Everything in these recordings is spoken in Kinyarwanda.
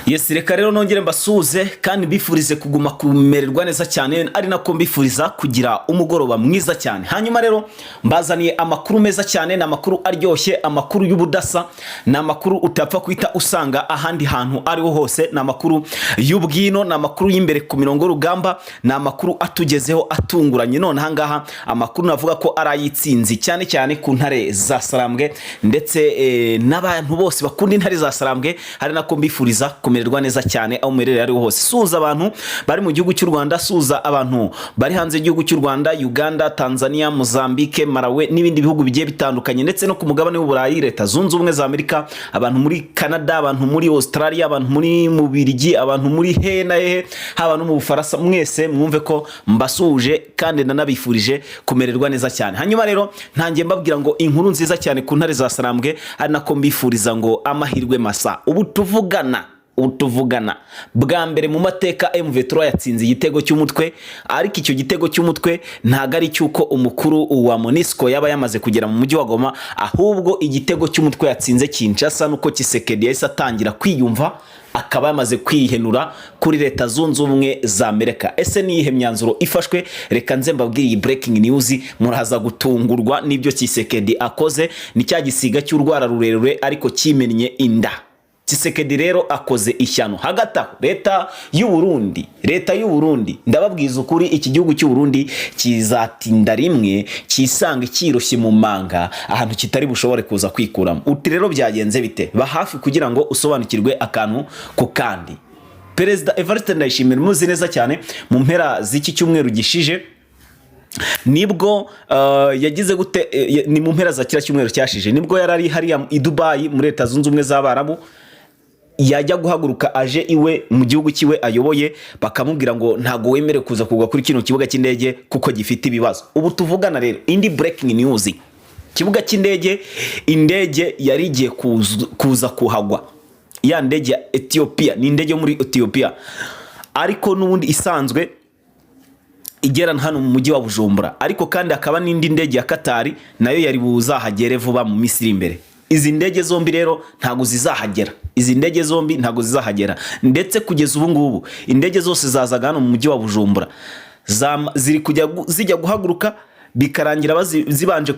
Yes, reka rero nongere mbasuhuze kandi mbifurize kuguma kumererwa neza cyane, ari nako mbifuriza kugira umugoroba mwiza cyane. Hanyuma rero mbazaniye amakuru meza cyane, ni amakuru aryoshye, amakuru y'ubudasa, ni amakuru utapfa guhita usanga ahandi hantu ariho hose, ni amakuru y'ubwino, ni amakuru y'imbere ku mirongo y'urugamba, ni amakuru atugezeho atunguranye. None ahangaha amakuru navuga ko ari ay'itsinzi cyane cyane ku ntare za Sarambwe ndetse n'abantu bose bakunda intare za Sarambwe, hari nako mbifuriza kumererwa neza cyane aho muherereye ariho hose. Suza abantu bari mu gihugu cy'u Rwanda, suza abantu bari hanze y'igihugu cy'u Rwanda, Uganda, Tanzania, Mozambique, Malawi n'ibindi bihugu bigiye bitandukanye, ndetse no ku mugabane w'Uburayi, Leta Zunze Ubumwe za Amerika, abantu muri Canada, abantu muri Australia, abantu muri Mubirigi, abantu muri hehe na hehe, haba no mu Bufaransa, mwese mwumve ko mbasuhuje kandi nanabifurije kumererwa neza cyane. Hanyuma rero ntangiye mbabwira ngo inkuru nziza cyane ku ntare za Sarambwe, ari nako mbifuriza ngo amahirwe masa. Ubu tuvugana bwa mbere mu mateka M23 yatsinze igitego cy'umutwe, ariko icyo gitego cy'umutwe ntago ari cy'uko umukuru wa MONUSCO yaba yamaze kugera mu mujyi wa Goma, ahubwo igitego cy'umutwe yatsinze Kinshasa nuko Tshisekedi yahise atangira kwiyumva, akaba yamaze kwihenura kuri Leta Zunze Ubumwe za Amerika. Ese ni iyihe myanzuro ifashwe? Reka nze mbabwire iyi breaking news, muraza gutungurwa n'ibyo Tshisekedi akoze. Ni cya gisiga cy'urwara rurerure ariko kimennye inda. Tshisekedi rero akoze ishyano. Hagati aho leta y'u Burundi, ndababwiza ukuri, iki gihugu cy'u Burundi kizatinda rimwe kisanga kiroshye mu manga ahantu kitari bushobore kuza kwikuramo. Uti rero byagenze bite? Ba hafi kugira ngo usobanukirwe akantu ku kandi. Perezida Evariste Ndayishimiye, muzi neza cyane, mu mpera z'iki cyumweru gishije nibwo yagize gute, ni mu mpera za kiriya cyumweru cyashije nibwo yari ari hariya i Dubai muri Leta Zunze Ubumwe z'Abarabu, yajya guhaguruka aje iwe mu gihugu cyiwe ayoboye, bakamubwira ngo ntabwo wemerewe kuza kugwa kuri kino kibuga cy'indege kuko gifite ibibazo. Ubu tuvugana rero, indi breaking news, kibuga cy'indege, indege yari igiye kuza kuhagwa, ya ndege ya Ethiopia, ni indege yo muri Ethiopia ariko n'ubundi isanzwe igera hano mu mujyi wa Bujumbura, ariko kandi hakaba n'indi ndege ya Katari nayo yari buzahagere vuba mu minsi iri imbere. Izi ndege zombi rero ntabwo zizahagera, izi ndege zombi ntabwo zizahagera. Ndetse kugeza ubu ngubu indege zose zazaga hano mu mujyi wa Bujumbura ziri kujya zijya guhaguruka bikarangira zibanje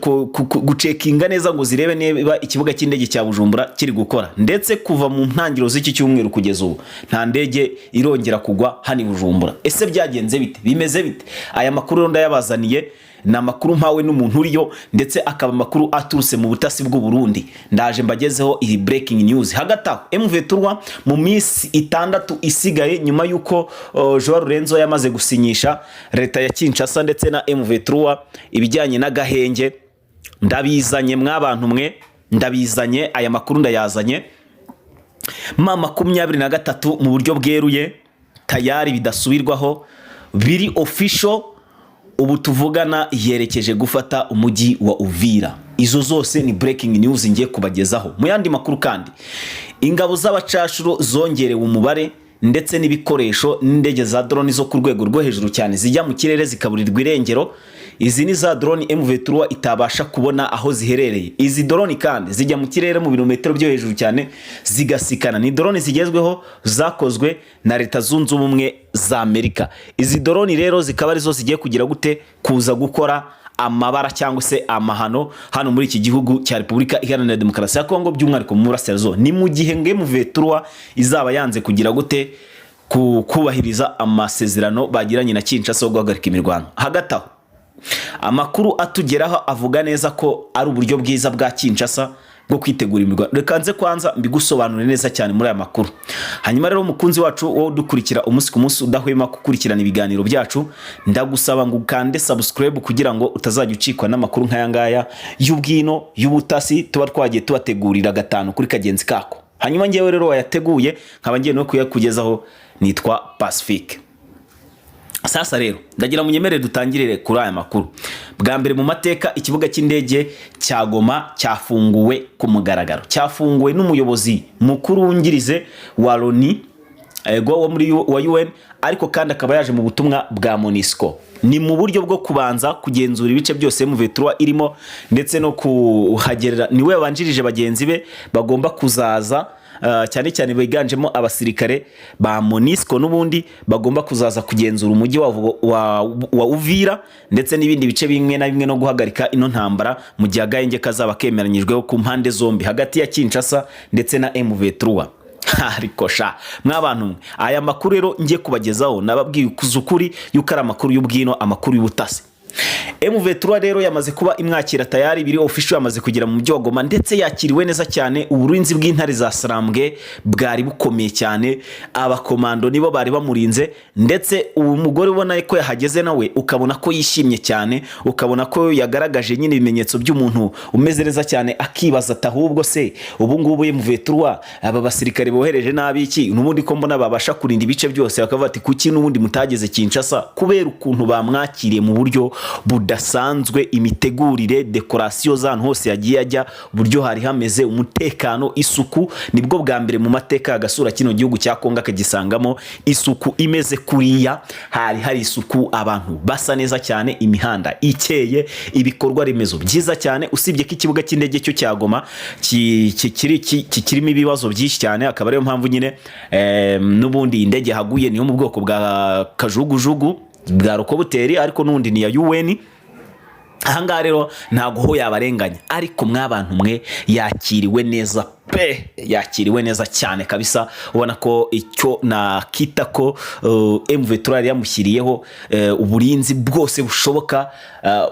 gucekinga neza ngo zirebe niba ikibuga cy'indege cya Bujumbura kiri gukora. Ndetse kuva mu ntangiriro z'iki cyumweru kugeza ubu nta ndege irongera kugwa hano i Bujumbura. Ese byagenze bite? Bimeze bite? Aya makuru rero ndayabazaniye, ni amakuru mpawe n'umuntu uriyo, ndetse akaba amakuru aturutse mu butasi bw'u Burundi. Ndaje mbagezeho iyi breaking news. Hagati aho M23 mu minsi 6 isigaye, nyuma y'uko Joao Lorenzo yamaze gusinyisha leta ya Kinshasa ndetse na M23 ibijyanye n'agahenge, ndabizanye mwabantu mwe, ndabizanye, aya makuru ndayazanye. M23 mu buryo bweruye, tayari bidasubirwaho, biri official, ubu tuvugana yerekeje gufata umujyi wa Uvira. Izo zose ni breaking news ngiye kubagezaho. Mu yandi makuru kandi, ingabo z'abacashuro zongerewe umubare ndetse n'ibikoresho n'indege za drone zo ku rwego rwo hejuru cyane zijya mu kirere zikaburirwa irengero. Izi ni za drone M23 itabasha kubona aho ziherereye. Izi drone kandi zijya mu kirere mu birometero byo hejuru cyane zigasikana. Ni drone zigezweho zakozwe na Leta Zunze Ubumwe za Amerika. Izi drone rero zikaba arizo zigiye kugira gute, kuza gukora amabara cyangwa se amahano hano muri iki gihugu cya Repubulika Iharanira Demokarasi ya Kongo, by'umwihariko mu burasirazuba. Ni mu gihe ngo M23 izaba yanze kugira gute, kubahiriza amasezerano bagiranye na Kinshasa yo guhagarika imirwano. Hagati aho amakuru atugeraho avuga neza ko ari uburyo bwiza bwa Kinshasa bwo kwitegura imirwano. Reka nze kwanza mbigusobanure neza cyane muri aya makuru. Hanyuma rero, umukunzi wacu, wowe udukurikira umunsi ku munsi, udahwema gukurikirana ibiganiro byacu, ndagusaba ngo ukande subscribe kugira ngo utazajya ucikwa n'amakuru nk'aya ngaya y'ubwino, y'ubutasi tuba twagiye tubategurira gatanu kuri kagenzi kako. Hanyuma ngewe rero wayateguye nkaba ngiye no kuyakugezaho, nitwa Pacifique. Sasa rero ndagira munyemerere dutangirire kuri aya makuru. Bwa mbere mu mateka ikibuga cy'indege cya Goma cyafunguwe ku mugaragaro, cyafunguwe n'umuyobozi mukuru wungirize wa Loni, ego, wo muri wa UN, ariko kandi akaba yaje mu butumwa bwa MONUSCO. Ni mu buryo bwo kubanza kugenzura ibice byose M23 irimo ndetse no kuhagerera. Niwe wabanjirije bagenzi be bagomba kuzaza. cyane cyane biganjemo abasirikare ba MONUSCO n'ubundi bagomba kuzaza kugenzura umujyi wa Uvira ndetse n'ibindi bice bimwe na bimwe no guhagarika ino ntambara mu gihe agahenge kazaba kemeranyijweho ku mpande zombi hagati ya Kinshasa ndetse na M23. Ariko sha mwabantu mwe, aya makuru rero ngiye kubagezaho, nababwiye ukuri yuko ari amakuru y'ubwino, amakuru y'ubutasi. M23 rero yamaze kuba imwakira tayari, biri official, yamaze kugera mu mujyi wa Goma ndetse yakiriwe neza cyane. Uburinzi bw'intare za Sarambwe bwari bukomeye cyane, abakomando nibo bari bamurinze. Ndetse uwo mugore ubona ko yahageze nawe ukabona ko yishimye cyane, ukabona ko yagaragaje nyine ibimenyetso by'umuntu umeze neza cyane, akibaza ati: "Ahubwo se ubu ngubu M23, aba basirikare bohereje nabi iki? N'ubundi ko mbona babasha kurinda ibice byose?" Bakavuga ati: "Kuki n'ubundi mutageze Kinshasa?" Kubera ukuntu bamwakiriye mu buryo budasanzwe, imitegurire, décoration z'ahantu hose yagiye ajya, uburyo hari hameze, umutekano, isuku. Nibwo bwa mbere mu mateka agasura kino gihugu cya Kongo akagisangamo isuku imeze kuriya. Hari hari isuku, abantu basa neza cyane, imihanda ikeye, ibikorwa remezo byiza cyane, usibye ko ikibuga cy'indege cyo cya Goma kikirimo ibibazo byinshi cyane, akaba ariyo mpamvu nyine n'ubundi indege yahaguye niyo mu bwoko bwa kajugujugu bwa hélicoptère, ariko n'ubundi ni iya UN. Ahangaha rero ntabwo ho yabarenganya, ariko mwabantu mwe, yakiriwe neza pe, yakiriwe neza cyane kabisa. Ubona ko icyo nakita ko M23 yari yamushyiriyeho uburinzi bwose bushoboka,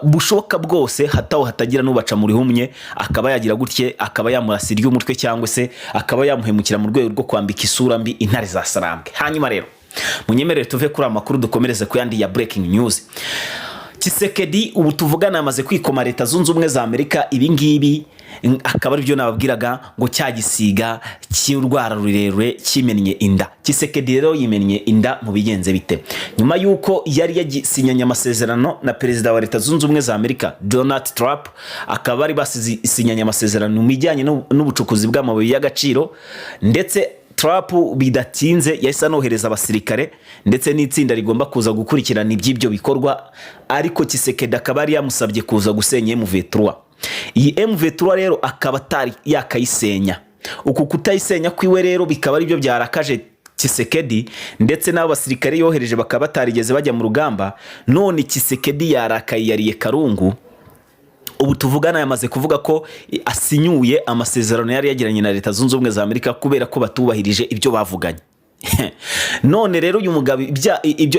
bushoboka bwose, hataho hatagira n'ubaca mu rihumye akaba yagira gutye akaba yamurasira iry'umutwe cyangwa se akaba yamuhemukira mu rwego rwo kwambika isura mbi intare za Sarambwe. Hanyuma rero munyemerere tuve kuri aya makuru, dukomereze ku yandi ya breaking news. Tshisekedi ubu tuvugana amaze kwikoma Leta Zunze Ubumwe za Amerika. Ibi ngibi akaba aribyo nababwiraga ngo cya gisiga cy'urwara rurerure kimennye inda. Tshisekedi rero yimennye inda mu bigenze bite? Nyuma y'uko yari yasinyanye amasezerano na perezida wa Leta Zunze Ubumwe za Amerika Donald Trump, akaba bari basinyanye amasezerano mu bijyanye n'ubucukuzi bw'amabuye y'agaciro, ndetse Trump bidatinze yahise anohereza abasirikare ndetse n'itsinda rigomba kuza gukurikirana iby'ibyo bikorwa, ariko Tshisekedi akaba yari yamusabye kuza gusenya M23. Iyi M23 rero akaba atari yakayisenya. Uku kutayisenya kwiwe rero bikaba aribyo byarakaje Tshisekedi, ndetse n'abo basirikare yohereje bakaba batarigeze bajya mu rugamba. None Tshisekedi yarakaye, yariye karungu. Ubu tuvugana yamaze kuvuga ko asinyuye amasezerano yari yagiranye na Leta Zunze Ubumwe za Amerika kubera ko batubahirije ibyo bavuganye. None rero uyu mugabo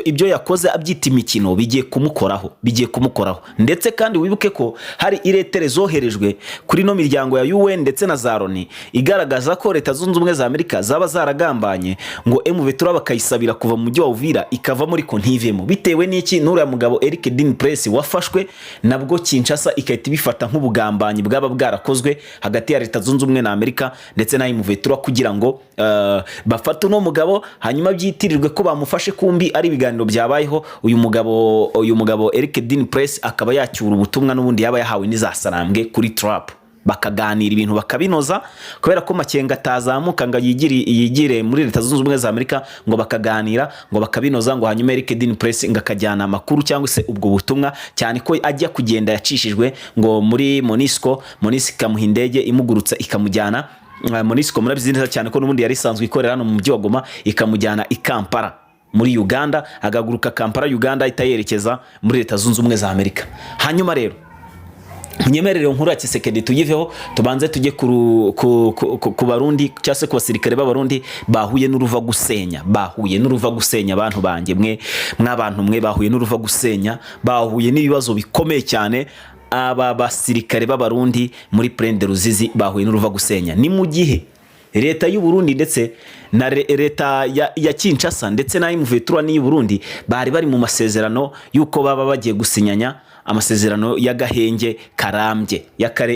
ibyo yakoze abyita imikino bigiye kumukoraho, bigiye kumukoraho. Ndetse kandi wibuke ko hari i lettre zoherejwe kuri ino miryango ya UN ndetse na za Loni igaragaza ko Leta Zunze Ubumwe za Amerika zaba zaragambanye ngo M23 bakayisabira kuva mu mujyi wa Uvira ikavamo, ariko ntivemo bitewe n'iki? N'uriya mugabo Eric Dean Press wafashwe, nabwo Kinshasa igahita ibifata nk'ubugambanyi bwaba bwarakozwe hagati ya Leta Zunze Ubumwe na Amerika ndetse na M23 kugira ngo bafate uno mugabo, hanyuma byitirirwe ko bamufashe, kumbi ari ibiganiro byabayeho. Uyu mugabo Eric Dean Press akaba yacyura ubutumwa n'ubundi yaba yahawe n'izasarambwe kuri Trump, bakaganira ibintu bakabinoza, kubera ko Makenga atazamuka ngo yigire muri Leta Zunze Ubumwe za Amerika, ngo bakaganira ngo bakabinoza, ngo hanyuma Eric Dean Press ngo akajyana amakuru cyangwa se ubwo butumwa, cyane ko ajya kugenda yacishijwe ngo muri MONUSCO, MONUSCO ikamuha indege imugurutsa ikamujyana. MONUSCO murabizi neza cyane ko n'ubundi yari isanzwe ikorera hano mu mujyi wa Goma, ikamujyana i Kampala muri Uganda, agaguruka Kampala Uganda, ahita yerekeza muri Leta Zunze Ubumwe za Amerika. Hanyuma rero munyemerere nkuru ya Tshisekedi tuyiveho, tubanze tujye ku Barundi cyangwa se ku basirikare b'Abarundi bahuye n'uruva gusenya, bahuye n'uruva gusenya. Abantu banjye mwe, mw'abantu mwe, bahuye n'uruva gusenya, bahuye n'ibibazo bikomeye cyane. Aba basirikare b'Abarundi muri Plaine de Ruzizi bahuye n'uruva gusenya. Ni mu gihe leta y'u Burundi ndetse na leta ya Kinshasa ndetse na M23 n'iy'u Burundi bari bari mu masezerano y'uko baba bagiye gusinyanya amasezerano y'agahenge karambye,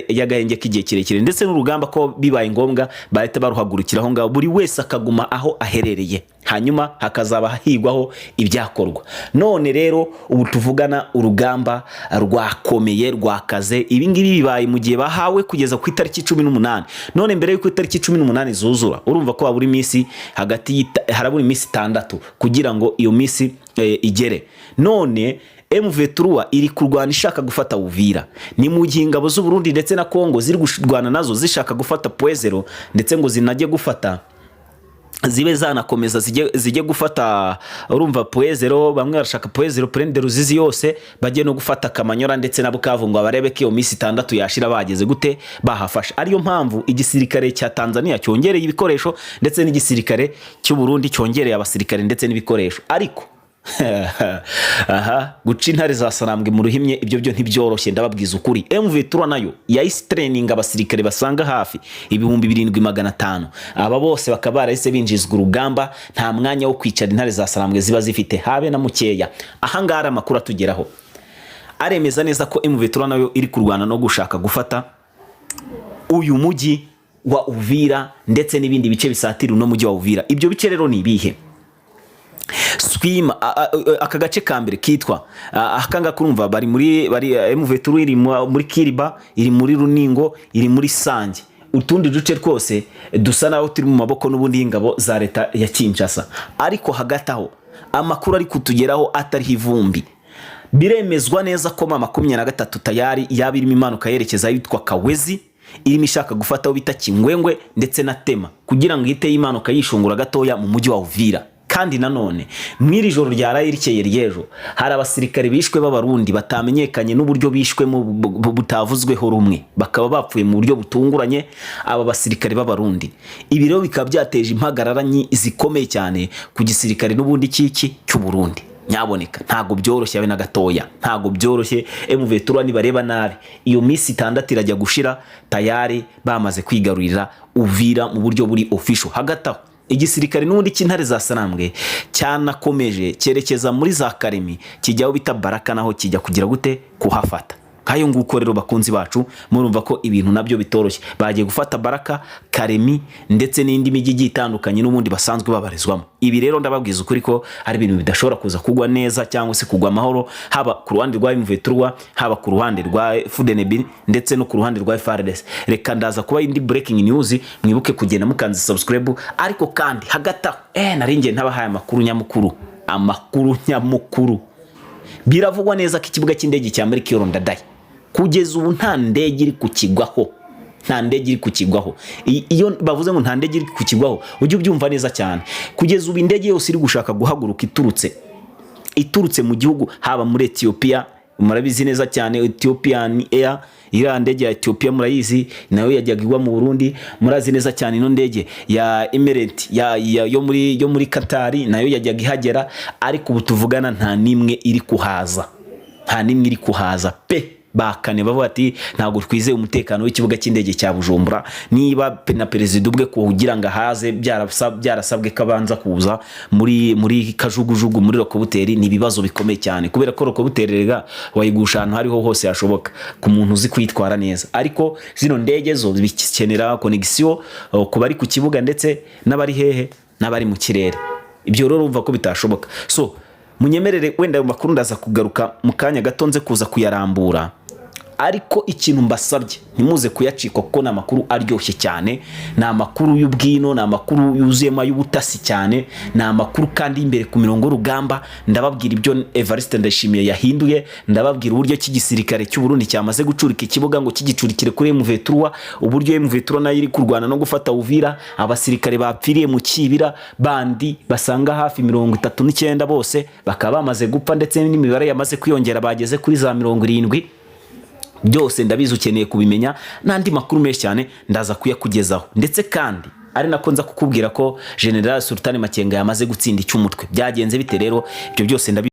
y'agahenge k'igihe kirekire, ndetse n'urugamba ko bibaye ngombwa bahita baruhagurukira aho ngaho, buri wese akaguma aho aherereye, hanyuma hakazaba higwaho ibyakorwa. None rero ubu tuvugana urugamba rwakomeye, rwakaze. Ibi ngibi bibaye mu gihe bahawe kugeza ku itariki 18. None mbere y'uko itariki 18 zuzura, urumva ko habura iminsi hagati harabura iminsi 6 kugira ngo iyo minsi igere. None M23 iri kurwana ishaka gufata Uvira, ni mu gihe ingabo z'u Burundi ndetse na Kongo ziri kurwana nazo zishaka gufata Point Zéro, ndetse ngo zinajye gufata, zibe zanakomeza zijye gufata, urumva, Point Zéro. Bamwe barashaka Point Zéro, Plaine de Ruzizi yose, bajye no gufata Kamanyora ndetse na Bukavu, ngo barebe ko iyo minsi 6 yashira bageze gute, bahafasha. Ariyo mpamvu igisirikare cya Tanzania cyongereye ibikoresho, ndetse n'igisirikare cy'u Burundi cyongereye abasirikare ndetse n'ibikoresho. Ariko aha guca intare za Sarambwe mu ruhimye, ibyo byo ntibyoroshye, ndababwiza ukuri. M23 nayo yahise training abasirikare basanga hafi 7500. Aba bose bakaba barahise binjizwa urugamba. Nta mwanya wo kwicara intare za Sarambwe ziba zifite, habe na mukeya. Aha ngaha amakuru atugeraho aremeza neza ko M23 nayo iri kurwana no gushaka gufata uyu mujyi wa Uvira ndetse n'ibindi bice bisatira uno mujyi wa Uvira. Ibyo bice rero ni ibihe? Swima, aka gace ka mbere kitwa aka ngaka, urumva bari muri bari M23 iri muri Kiriba, iri muri Runingo, iri muri Sange. Utundi duce twose dusa naho turi mu maboko n'ubundi y'ingabo za leta ya Kinshasa. Ariko hagati aho amakuru ari kutugeraho atariho ivumbi, biremezwa neza ko M23 tayari yaba irimo imanuka yerekeza ahitwa Kawezi, irimo ishaka gufata aho bita Kingwengwe ndetse na Tema, kugira ngo ihite yimanuka yishungura gatoya mu mujyi wa Uvira. Kandi nanone mw'iri joro ryaraye rikeye ry'ejo, hari abasirikare bishwe b'Abarundi batamenyekanye n'uburyo bishwemo butavuzweho rumwe, bakaba bapfuye mu buryo butunguranye aba basirikare b'Abarundi. Ibi rero bikaba byateje impagarara zikomeye cyane ku gisirikare n'ubundi cy'iki cy'u Burundi. Nyaboneka, ntago byoroshye abe na gatoya, ntago byoroshye. M23 nibareba nabi, iyo minsi 6 irajya gushira tayari bamaze kwigarurira Uvira mu buryo buri official. Hagati aho igisirikare n'ubundi cy'intare za Sarambwe cyanakomeje cyerekeza muri za Karemi, kijya aho bita Baraka, naho kijya kugira gute, kuhafata. Nk'ayo nguko rero, bakunzi bacu, murumva ko ibintu nabyo bitoroshye. Bagiye gufata Baraka, Karemi ndetse n'indi mijyi igiye itandukanye n'ubundi basanzwe babarizwamo. Ibi rero ndababwiza ukuri ko ari ibintu bidashobora kuza kugwa neza cyangwa se kugwa amahoro, haba ku ruhande rwa M23, haba ku ruhande rwa FDNB ndetse no ku ruhande rwa FARDC. Reka ndaza kuba indi breaking news, mwibuke kugenda mukanze subscribe. Ariko kandi hagati aho nari ngiye ntabahaye amakuru nyamukuru. Amakuru nyamukuru, biravugwa neza ko ikibuga cy'indege cya Melchior Ndadaye kugeza ubu nta ndege iri kukigwaho, nta ndege iri kukigwaho. Iyo bavuze ngo nta ndege iri kukigwaho, ujye ubyumva neza cyane. Kugeza ubu indege yose iri gushaka guhaguruka iturutse mu gihugu, haba muri Ethiopia, murabizi neza cyane Ethiopian Air, iriya ndege ya Ethiopia murayizi, nayo yajyaga igwa mu Burundi. Murazi neza cyane ino ndege ya Emirates yo muri Qatar, nayo yajyaga ihagera. Ariko ubu tuvugana nta n'imwe iri kuhaza, nta n'imwe iri kuhaza pe. Bakane bavuga ati ntabwo twizeye umutekano w'ikibuga cy'indege cya Bujumbura, niba na perezida ubwe kugira ngo ahaze byarasabwe ko abanza kuza muri kajugujugu, muri hélicoptère. Ni ibibazo bikomeye cyane, kubera ko hélicoptère rega wayigusha ahantu hariho hose hashoboka ku muntu uzi kuyitwara neza. Ariko zino ndege zo bikenera connexion ku bari ku kibuga ndetse n'abari hehe, n'abari mu kirere. Ibyo rero urumva ko bitashoboka. So munyemerere wenda ayo makuru ndaza kugaruka mu kanya gato nze kuza kuyarambura. Ariko ikintu mbasabye, ntimuze kuyacikwa, kuko ni amakuru aryoshye cyane, ni amakuru y'ubwino, ni amakuru yuzuyemo ay'ubutasi cyane, ni amakuru kandi y'imbere ku mirongo y'urugamba. Ndababwira ibyo Evariste Ndayishimiye yahinduye, ndababwira uburyo cy'igisirikare cy'u Burundi cyamaze gucurika ikibuga ngo kigicurikire kuri M23, uburyo M23 nayo iri kurwana no gufata Uvira, abasirikare bapfiriye mu Kibira bandi basanga hafi 39 bose bakaba bamaze gupfa, ndetse n'imibare yamaze kwiyongera bageze kuri za 70. Byose ndabizi ukeneye kubimenya, n'andi makuru menshi cyane ndaza kuyakugezaho. Ndetse kandi ari nako nza kukubwira ko General Sultani Makenga yamaze gutsinda icy'umutwe. Byagenze bite rero? Ibyo byose ndabi